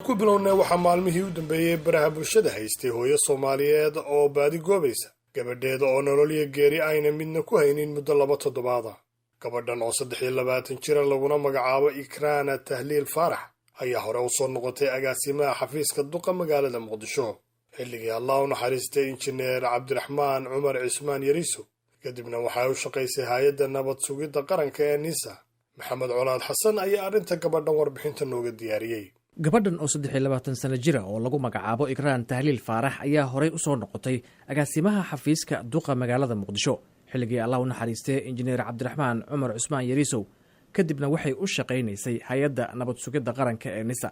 Ku bilownay, waxaa maalmihii u dambeeyey baraha bulshada haystay hooyo Soomaaliyeed oo baadi goobaysa gabadheeda oo nolol iyo geeri ayna midna ku haynin muddo 2 toddobaada. Gabadhan oo 23 jira, laguna magacaabo Ikraana Tahliil Faarax, ayaa hore u soo noqotay agaasimaha xafiiska duqa magaalada Muqdisho xilligii, Allah u naxariistay, Injineer Cabdiraxmaan Cumar Cismaan Yariiso. Kadibna waxay u shaqaysay hay-adda nabad sugidda qaranka ee NISA. Maxamed Colaad Xasan ayaa arrinta gabadhan warbixinta nooga diyaariyey. Gabadhan oo 23 sano jira oo lagu magacaabo Ikraan Tahliil Faarax ayaa horey u soo noqotay agaasimaha xafiiska duqa magaalada Muqdisho xilligii, Allah u naxariistay, Injineer Cabdiraxmaan Cumar Cusmaan Yariisow. Kadibna waxay u shaqaynaysay hay-adda nabad sugidda qaranka ee NISA.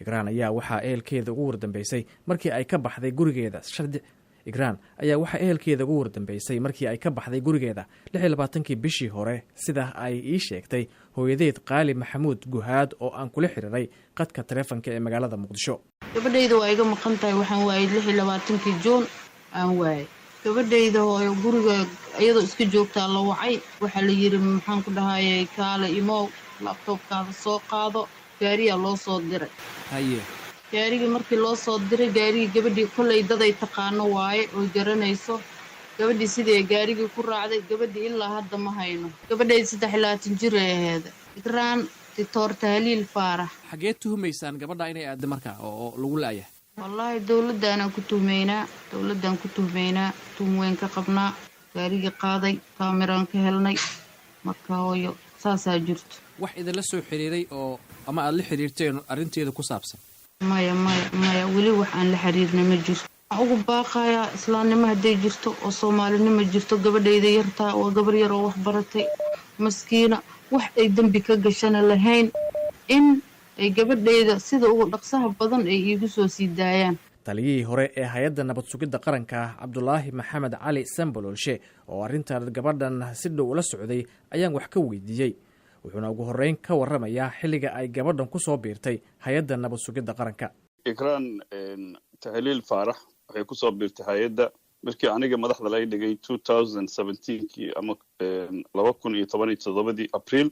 Ikraan ayaa waxaa ehelkeeda ugu wardambeysay markii ay ka baxday gurigeeda shardi. Ikraan ayaa waxaa ehelkeeda ugu wardambeysay markii ay ka baxday gurigeeda 26-kii bishii hore, sida ay ii sheegtay hooyadeed Qaali Maxamuud Guhaad oo aan kula xiriiray qadka taleefonka ee magaalada Muqdisho. Gabadhayda waa iga maqan tahay. Waxaan waayay 26-kii Juun aan waayay gabadhayda. Hooyo, guriga iyadoo iska joogtaa la wacay. Waxaa la yidhi, maxaan ku dhahayay, kaale imow, laptopkaada soo qaado. Gaariyaa loo soo diray. Gaarigii markii loo soo diray, gaarigii gabadhii kollay daday taqaano waaye oy garanayso. Gabadhii sidii gaarigii ku raacday, gabadhii ilaa hadda ma hayno. Gabadhayda 23 jir ay aheeda, Ikraan Titoor Tahliil Faarax. Xageed tuhumaysaan gabadha inay aadda marka oo lagu la'yahay? Wallaahi, dowladdaanaan ku tuhmaynaa, dowladdaan ku tuhmaynaa, tuhum weyn ka qabnaa. Gaarigii qaaday kaamiraan ka helnay. Marka hooyo, saasaa jirto. Wax idinla soo xiriiray oo ama aada la xiriirteen arrinteeda ku saabsan? Maya, maya, maya, weli wax aan la xiriirnay ma jirto. Waxaan ugu baaqayaa islaamnimo hadday jirto oo soomaalinimo jirto, gabadhayda yartaa waa gabar yar oo wax baratay, maskiina, wax ay dembi ka gashana lahayn, in ay gabadhayda sida ugu dhaqsaha badan ay iigu soo sii daayaan. Taliyihii hore ee hay-adda nabad sugidda qaranka, Cabdulaahi Maxamed Cali Sambololshe, oo arrintan gabadhan si dhow ula socday, ayaan wax ka weydiiyey. Wuxuuna ugu horreyn ka warramayaa xilliga ay gabadhan ku soo biirtay hay-adda nabad sugidda qaranka. Ikraan Tahliil Faarax waxay kusoo biirtay hay-adda markii aniga madaxda laga dhigay 2017-kii ama 2017-dii Abriil.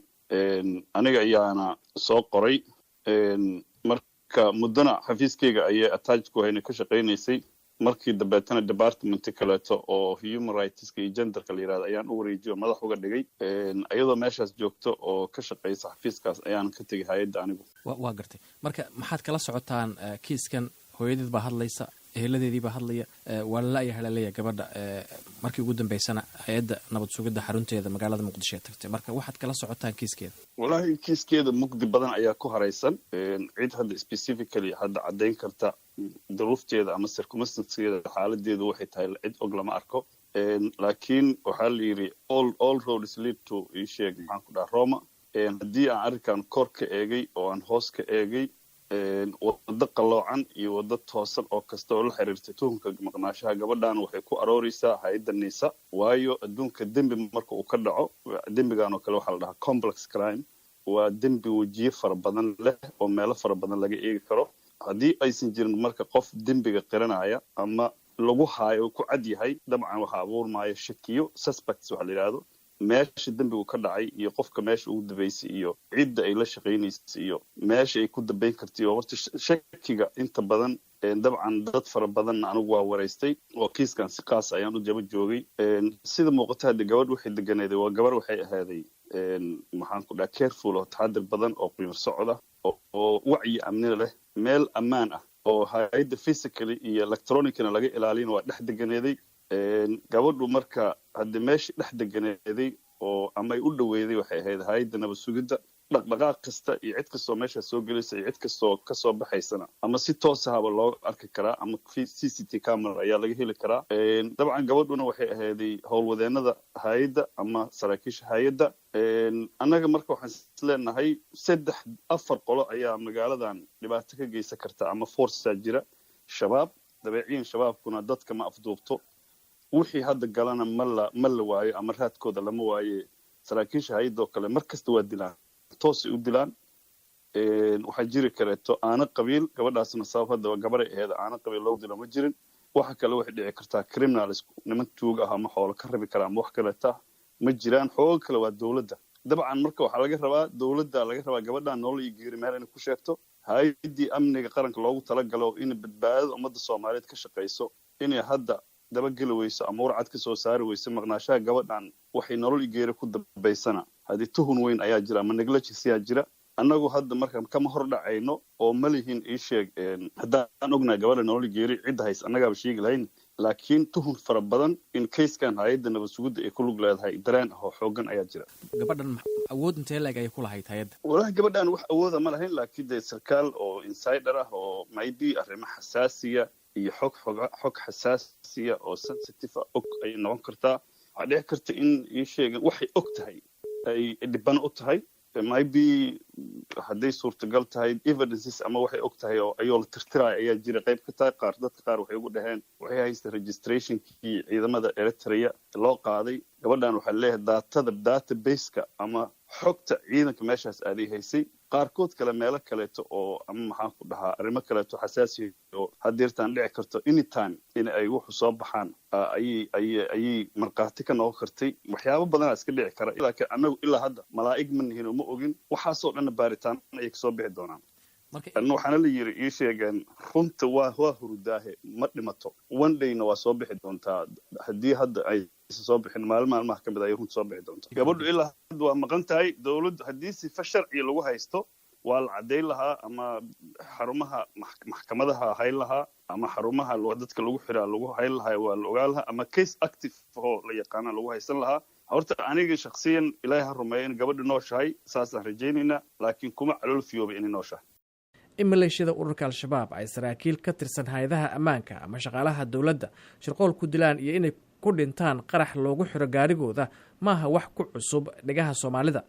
Aniga ayaana soo qoray. Marka muddona xafiiskayga ayay attach ku hayna ka shaqaynaysay. Markii dambeetana department kaleeto oo human rightska iyo genderka la yirahdo ayaan u wareejiyo, madax uga dhigay. Iyadoo meeshaas joogto oo ka shaqaysa xafiiskaas ayaan ka tegay hay-adda anigu. Waa gartay. Marka maxaad kala socotaan kiiskan? Hooyadeed baa hadlaysa, eheladeedii baa hadlaya, waa la la-yahay, laleeyahay gabadha. Markii ugu dambeysana hay-adda nabad sugidda xarunteeda magaalada Muqdisho ee tagtay. Marka waxaad kala socotaan kiiskeeda? Wallahi, kiiskeeda mugdi badan ayaa ku haraysan. Cid hadda specifically hadda caddayn karta duruufteeda ama circumstancekeeda, xaaladeedu waxay tahay, cid og lama arko. Laakiin waxaa la yidhi all roads lead to, ii sheeg, maxaan ku dhaha, Roma. Haddii aan arrinkan kor ka eegay oo aan hoos ka eegay, waddo qalloocan iyo waddo toosan oo kasta oo la xiriirtay tuhunka maqnaashaha gabadhan waxay ku arooreysaa hay-adda NISA. Waayo, adduunka dembi marka uu ka dhaco, dembigan oo kale waxaa la dhahaa complex crime, waa dembi wejiye fara badan leh oo meelo fara badan laga eegi karo. Haddii aysan jirin marka qof dembiga qiranaya ama lagu haayo ku cad yahay, dabcan waxaa abuurmaya shakiyo, suspects waxa la yidhahdo. Meesha dembigu ka dhacay iyo qofka meesha ugu dambeysay iyo cidda ay la shaqaynaysay iyo meesha ay ku dambeyn kartay oo horta shakiga inta badan. Dabcan dad fara badanna anigu waa waraystay oo kiiskan si qaas ayaan u jaba joogay. Sida muuqata, hadde gabadh waxay deganeeday, waa gabar waxay ahaaday, maxaan ku dhaha, careful oo taxadir badan oo qiimo socda oo wacyi amnina leh. Meel ammaan ah oo hay-adda physically iyo electronicna laga ilaalina waa dhex deganeeday gabadhu. Marka hadde meeshii dhex deganeeday oo ama ay u dhaweyday waxay ahayd hay-adda nabad sugidda. Dhaqdhaqaaq kasta iyo cid kastoo meeshaa soo gelaysa iyo cid kastoo kasoo baxaysana ama si toos ahaba loo arki karaa ama CCT camera ayaa laga heli karaa. Dabcan gabadhuna waxay ahayday howlwadeenada hay-adda ama saraakiisha hay-adda. Annaga marka waxaan isleenahay saddex afar qolo ayaa magaaladan dhibaato ka geysan karta ama forcesa jira. Shabaab dabeeciyan, shabaabkuna dadka ma afduubto, wixii hadda galana ma la waayo ama raadkooda lama waaye. Saraakiisha hay-adoo kale mar kasta waa dilaan, toosay u dilaan. Waxaa jiri kareeto aana qabiil. Gabadhaasna sabab hadda gabaray aheed aana qabiil loo dilo ma jirin. Waxa kale waxay dhici kartaa criminals, niman tuug ah ama xoolo ka rabi kara ama wax kaleeta ma jiraan. Xoogo kale waa dowladda dabcan. Marka waxaa laga rabaa dowladda, laga rabaa gabadhan nolol iyo geeri meel inay ku sheegto. Hay-addii amniga qaranka loogu talagalo in badbaadada ummadda Soomaaliyeed ka shaqayso inay hadda dabageli weyso ama warcad ka soo saari weyso maqnaashaha gabadhan, waxay nolol igeeri ku dambaysana, haddii tuhun weyn ayaa jira ama negligence ayaa jira. Annagu hadda marka kama hor dhacayno oo ma lihin ii sheeg. Haddaan ognahay gabadha nolol geeri cidda hays, annagaaba sheegi lahayn, laakiin tuhun fara badan in kayskan hay-adda nabad sugidda ay ku lug leedahay dareen ah oo xoogan ayaa jira. Gabadhan awood intee leeg ayay ku lahayd hay-adda? Walahi, gabadhan wax awooda ma lahayn, laakiin dee sarkaal oo insider ah oo maybe arrimo xasaasiya iyo xog xasaasiya oo sensitive ah og ayay noqon kartaa. Waxaa dhici karta in ii sheegan waxay og tahay ay dhibano u tahay. Maybe hadday suurtagal tahay, evidences ama waxay og tahay oo ayoo la tirtiraya ayaa jira qayb ka tahay. Qaar dadka qaar waxay ugu dhaheen waxay haystay registrationkii ciidamada Eritrea loo qaaday gabadhan. Waxaa leeyahay datada, databaseka ama xogta ciidanka meeshaas aaday haysay. Qaarkood kale meelo kaleeto oo ama maxaan ku dhahaa, arrimo kaleeto xasaasi oo hadeertaan dhici karto anytime in ay wuxu soo baxaan ayay markhaati ka noqon kartay. Waxyaabo badanaa iska dhici kara, laakiin annagu ilaa hadda malaa'ig ma nihin oo ma ogin. Waxaasoo dhanna baaritaan ayay kasoo bixi doonaan. Waxaana la yiri, ii sheegeen, runta waa hurudaahe, ma dhimato. One dayna waa soo bixi doontaa. Haddii hadda ay soo bixin, maalin maalmaha ka mid ayay runta soo bixi doontaa. Gabadhu ilaa hadda waa maqan tahay. Dowladdu haddii sifa sharci lagu haysto waa la caddayn lahaa, ama xarumaha maxkamadaha hayn lahaa, ama xarumaha dadka lagu xiraa lagu hayn lahaa, waa la ogaan lahaa, ama case active oo la yaqaana lagu haysan lahaa. Horta aniga shaksiyan, Ilaahay ha rumeeya in gabadhu nooshahay, saasaan rajaynaynaa, laakiin kuma calool fiyoobay inay nooshahay. In maleeshiyada ururka Al-Shabaab ay saraakiil ka tirsan hay-adaha ammaanka ama shaqaalaha dowladda shirqool ku dilaan iyo inay ku dhintaan qarax loogu xiro gaarigooda maaha wax ku cusub dhegaha Soomaalida,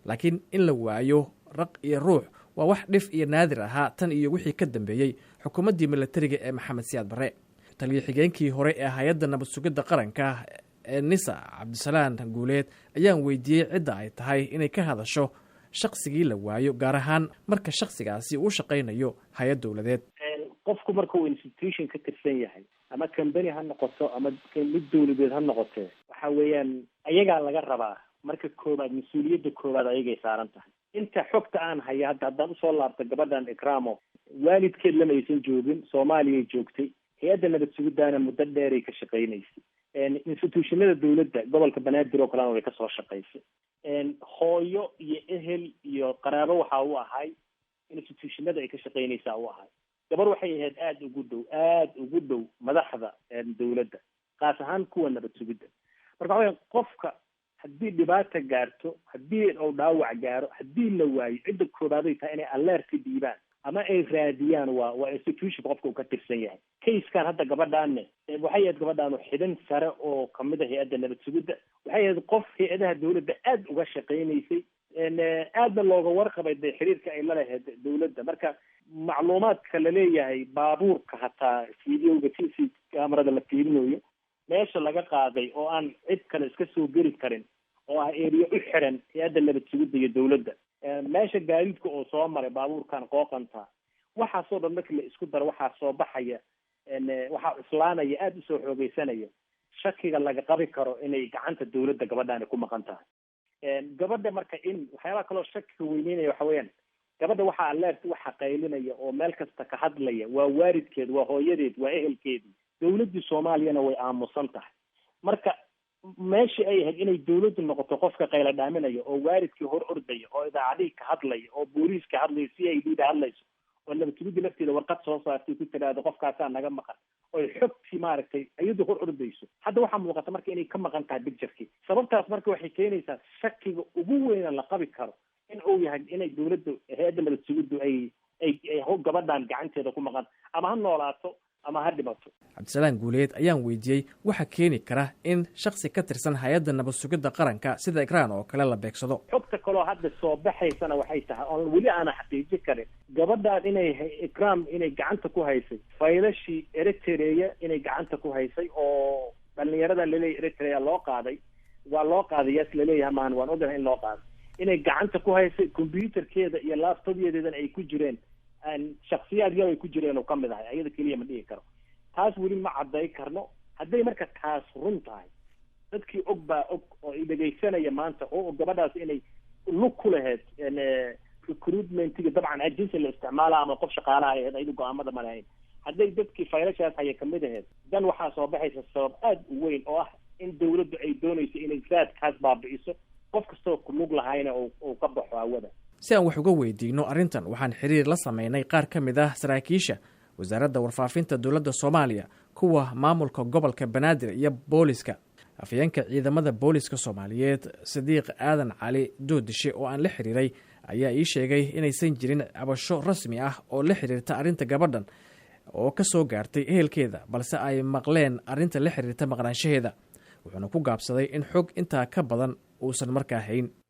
laakiin in la waayo raq iyo ruux waa wax dhif iyo naadir ahaa tan iyo wixii ka dambeeyey xukuumaddii milatariga ee Maxamed Siyaad Barre. Taliyo xigeenkii hore ee hay-adda nabad sugidda qaranka ee NISA, Cabdisalaan Guuleed, ayaan weydiiyey cidda ay tahay inay ka hadasho shaqsigii la waayo, gaar ahaan marka shaksigaasi uu shaqaynayo hay-ad dowladeed. Qofku marka uu institution ka tirsan yahay, ama company ha noqoto ama mid dowladeed ha noqotee, waxa weeyaan ayagaa laga rabaa marka koowaad, mas-uuliyadda koowaad ayagay saaran tahay. Inta xogta aan haya hadda, haddaan usoo laabta gabadhan Ikramo, waalidkeed lama aysan joogin, Soomaaliyay joogtay. Hay-adda nabad sugiddaana muddo dheeray ka shaqaynaysay. Institutionada dowladda gobolka Banaadir oo kalena way kasoo shaqaysay. Hooyo iyo ehel iyo qaraabo waxa u ahay institutionada ay ka shaqaynaysaa u ahay. Gabar waxay ahayd aada ugu dhow, aada ugu dhow madaxda dowladda, qaas ahaan kuwa nabad sugidda. Marka waxa weya, qofka haddii dhibaata gaarto, haddii uu dhaawac gaaro, haddii la waayo, cidda koobaaday tahay inay alertka dhiibaan ama ay raadiyaan waa institution qofka uu ka tirsan yahay. Casekan hadda gabadhaanne, waxay ahayd gabadhaanu xibin sare oo kamid a hay-adda nabad sugidda. Waxay ahayd qof hay-adaha dowladda aada uga shaqaynaysay, aadna looga warqabay dee xiriirka ay la lahayd dowladda. Marka macluumaadka laleeyahay baabuurka, hataa videoga CC camerada la fiirinayo, meesha laga qaaday oo aan cid kale iska soo geli karin, oo ah area u xiran hay-adda nabad sugidda iyo dowladda, meesha gaadiidka oo soo maray baabuurkan qooqanta, waxaasoo dhan markii la isku daro, waxaa soo baxaya, waxaa cuslaanaya, aada usoo xoogeysanaya shakiga laga qabi karo inay gacanta dowladda gabadhaani ku maqan tahay. Gabadha marka in waxyaabaha kaloo shakiga weyneynaya waxa weeyaan, gabadha waxaa alert waxa qaylinaya oo meel kasta ka hadlaya waa waalidkeed, waa hooyadeed, waa ehelkeedii. Dowladdii Soomaaliyana way aamusan tahay. Marka meeshii ay ahayd inay dowladdu noqoto qofka qayla dhaaminaya oo waalidkii hor ordaya oo idaacadihii ka hadlaya oo booliiska hadlaya, CID da hadlayso, oo nabadgelyada lafteeda warqad soo saartay ku tiraahdo qofkaasaa naga maqan, oy xogtii maaragtay iyadu hor ordayso, hadda waxaa muuqata marka inay ka maqan tahay picturekii. Sababtaas marka waxay keenaysaa shakiga ugu weyna la qabi karo in uu yahay inay dowladdu, hay-adda nabad sugiddu ay gabadhan gacanteeda ku maqan, ama ha noolaato ama ha dhimato. Cabdisalaan Guuleed ayaan weydiiyey waxa keeni kara in shaksi ka tirsan hay-adda nabad sugidda qaranka sida Ikraan oo kale la beegsado. Xogta kaloo hadda soo baxaysana waxay tahay oon weli aana xaqiijin karin, gabadhaan inay Ikram inay gacanta ku haysay faylashii Eritrea, inay gacanta ku haysay oo dhalinyarada laleeyahy Eritrea loo qaaday, waa loo qaaday, yaas laleeyahay maahan, waan ogahay in loo qaaday, inay gacanta ku haysay computerkeeda iyo laptopyadeedana ay ku jireen shaksiyaad yar ay ku jireen oo kamid ahay, ayada keliya ma dhihi karo. Taas weli ma cadday karno. Hadday marka taas run tahay, dadkii og baa og oo i dhegaysanaya maanta oo og gabadhaas inay lug ku lahayd. Recruitmentiga dabcan agency la isticmaala ama qof shaqaalaha ahayd, ayadu go-aamada ma lahayn. Hadday dadkii faylashaas haya kamid ahayd, dan waxaa soo baxaysa sabab aada u weyn oo ah in dawladdu ay doonayso inay raadkaas baabi'iso, qof kastoo ku lug lahayna uu ka baxo hawada. Si aan wax uga weydiino arrintan, waxaan xiriir la sameynay qaar ka mid ah saraakiisha Wasaaradda Warfaafinta dowladda Soomaaliya, kuwa maamulka gobolka Banaadir iyo booliska. Afhayeenka ciidamada booliska Soomaaliyeed, Sadiiq Aadan Cali Doodishe, oo aan la xiriiray ayaa ii sheegay inaysan jirin cabasho rasmi ah oo la xiriirta arrinta gabadhan oo ka soo gaartay ehelkeeda, balse ay maqleen arrinta la xiriirta maqnaanshaheeda. Wuxuuna ku gaabsaday in xog intaa ka badan uusan markaa hayn.